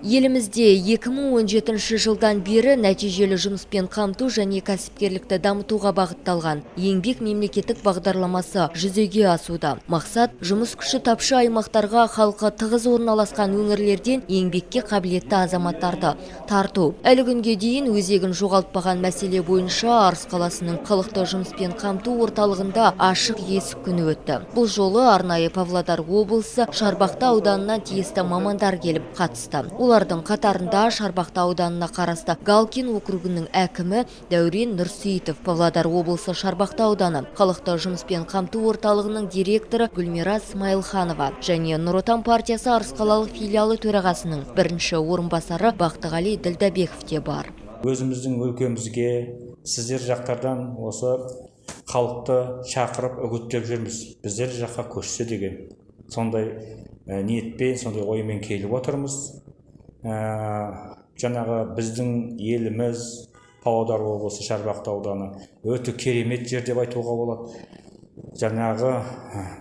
Елімізде 2017 жылдан бері нәтижелі жұмыспен қамту және кәсіпкерлікті дамытуға бағытталған еңбек мемлекеттік бағдарламасы жүзеге асуда. Мақсат жұмыс күші тапшы аймақтарға халқы тығыз орналасқан өңірлерден еңбекке қабілетті азаматтарды тарту. Әлі күнге дейін өзегін жоғалтпаған мәселе бойынша Арыс қаласының халықты жұмыспен қамту орталығында ашық есік күні өтті. Бұл жолы арнайы Павлодар облысы Шарбақты ауданынан тиісті мамандар келіп қатысты. Олардың қатарында Шарбақты ауданына қарасты Галкин округінің әкімі Дәурен Нұрсейітов, Павлодар облысы Шарбақты ауданы халықты жұмыспен қамту орталығының директоры Гүлмира Смайылханова және Нұр Отан партиясы Арыс қалалық филиалы төрағасының бірінші орынбасары Бақтығали Ділдәбеков те бар. Өзіміздің өлкемізге сіздер жақтардан осы халықты шақырып үгіттеп жүрміз. Біздер жаққа көшсе деген сондай ниетпен, сондай оймен келіп отырмыз. Жаңағы біздің еліміз Павлодар облысы Шарбақты ауданы өте керемет жер деп айтуға болады. Жаңағы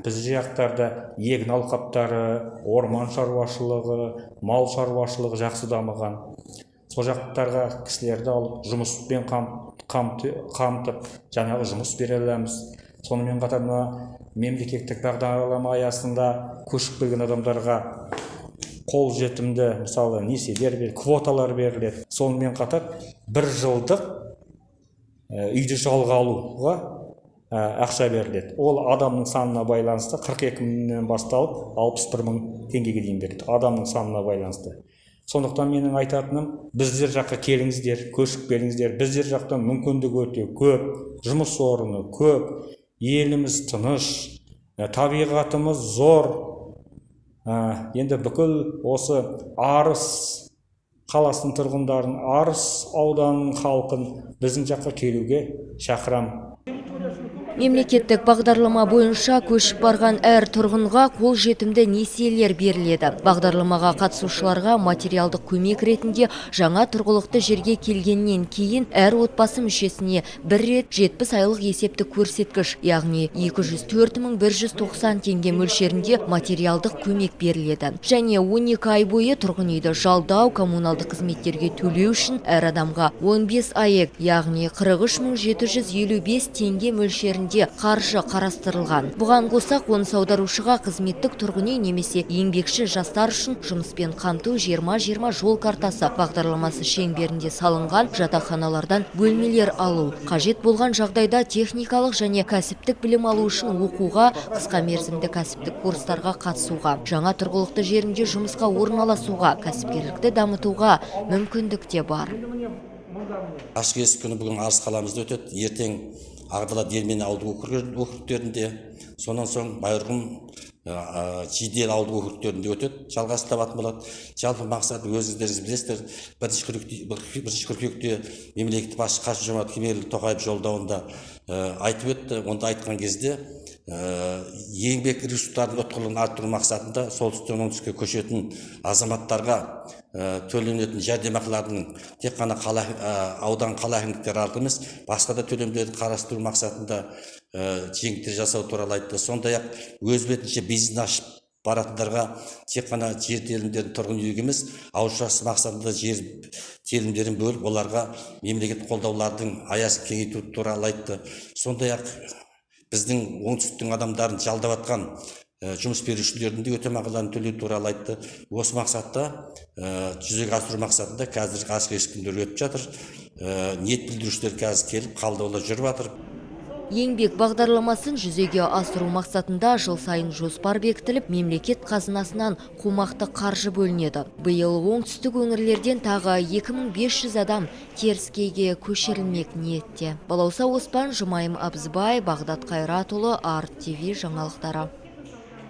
біз жақтарда егін алқаптары, орман шаруашылығы, мал шаруашылығы жақсы дамыған. Сол жақтарға кісілерді алып жұмыспен қамтып, жаңағы жұмыс бере аламыз. Сонымен қатар мына мемлекеттік бағдарлама аясында көшіп келген адамдарға қол жетімді, мысалы, несиелер беріледі, квоталар беріледі. Сонымен қатар бір жылдық үйді жалға алуға ақша беріледі. Ол адамның санына байланысты 42 мыңнан басталып 61 мың теңгеге дейін беріледі, адамның санына байланысты. Сондықтан менің айтатыным, біздер жаққа келіңіздер, көшіп келіңіздер. Біздер жақта мүмкіндік өте көп, жұмыс орны көп, еліміз тыныш, табиғатымыз зор. Енді бүкіл осы Арыс қаласының тұрғындарын, Арыс ауданының халқын біздің жаққа келуге шақырам. Мемлекеттік бағдарлама бойынша көшіп барған әр тұрғынға қол жетімді несиелер беріледі. Бағдарламаға қатысушыларға материалдық көмек ретінде жаңа тұрғылықты жерге келгеннен кейін әр отбасы мүшесіне бір рет 70 айлық есептік көрсеткіш, яғни 204 190 теңге мөлшерінде материалдық көмек беріледі. Және 12 ай бойы тұрғын үйді жалдау, коммуналдық қызметтерге төлеу үшін әр адамға 15 АЕК, яғни 43 755 теңге мөлшерінде қаржы қарастырылған. Бұған қоса қоныс аударушыға қызметтік тұрғын үй немесе еңбекші жастар үшін жұмыспен қамту 20-20 жол картасы бағдарламасы шеңберінде салынған жатақханалардан бөлмелер алу, қажет болған жағдайда техникалық және кәсіптік білім алу үшін оқуға, қысқа мерзімді кәсіптік курстарға қатысуға, жаңа тұрғылықты жерінде жұмысқа орналасуға, кәсіпкерлікті дамытуға мүмкіндік те бар. Ашық есік күні бүгін Арыс қаламызда өтеді. Ертең Ағдала Дермен ауылдық округтерінде, сонан соң Байырқұм Жидел ауылдық округтерінде өтеді, жалғасын табатын болады. Жалпы мақсаты өзіңіздеріңіз білесіздер, бірінші қыркүйекте мемлекеттік басшы Қасым-Жомарт Кемелұлы Тоқаев жолдауында айтып өтті. Онда айтқан кезде еңбек ресурстарының ұтқырлығын арттыру мақсатында солтүстіктен оңтүстікке көшетін азаматтарға төленетін жәрдемақылардың тек қана қала, аудан, қала әкімдіктері арқылы емес, басқа да төлемдерді қарастыру мақсатында жеңілдіктер жасау туралы айтты. Сондай-ақ өз бетінше бизнес ашып баратындарға тек қана жер телімдерін тұрғын үйге емес, ауыл шаруашылығы мақсатында жер телімдерін бөліп, оларға мемлекеттік қолдаулардың аясын кеңейту туралы айтты. Сондай-ақ біздің оңтүстіктің адамдарын жалдап жатқан жұмыс берушілердің де өтемақыларын төлеу туралы айтты. Осы мақсатта жүзеге асыру мақсатында қазір ашық есік күндері өтіп жатыр. Ниет білдірушілер қазір келіп қабылдаулар жүріп жатыр. Еңбек бағдарламасын жүзеге асыру мақсатында жыл сайын жоспар бекітіліп, мемлекет қазынасынан қомақты қаржы бөлінеді. Биыл оңтүстік өңірлерден тағы 2500 адам теріскейге көшірілмек ниетте. Балауса Оспан, Жұмайым Абзыбай, Бағдат Қайратұлы, Арт ТВ жаңалықтары.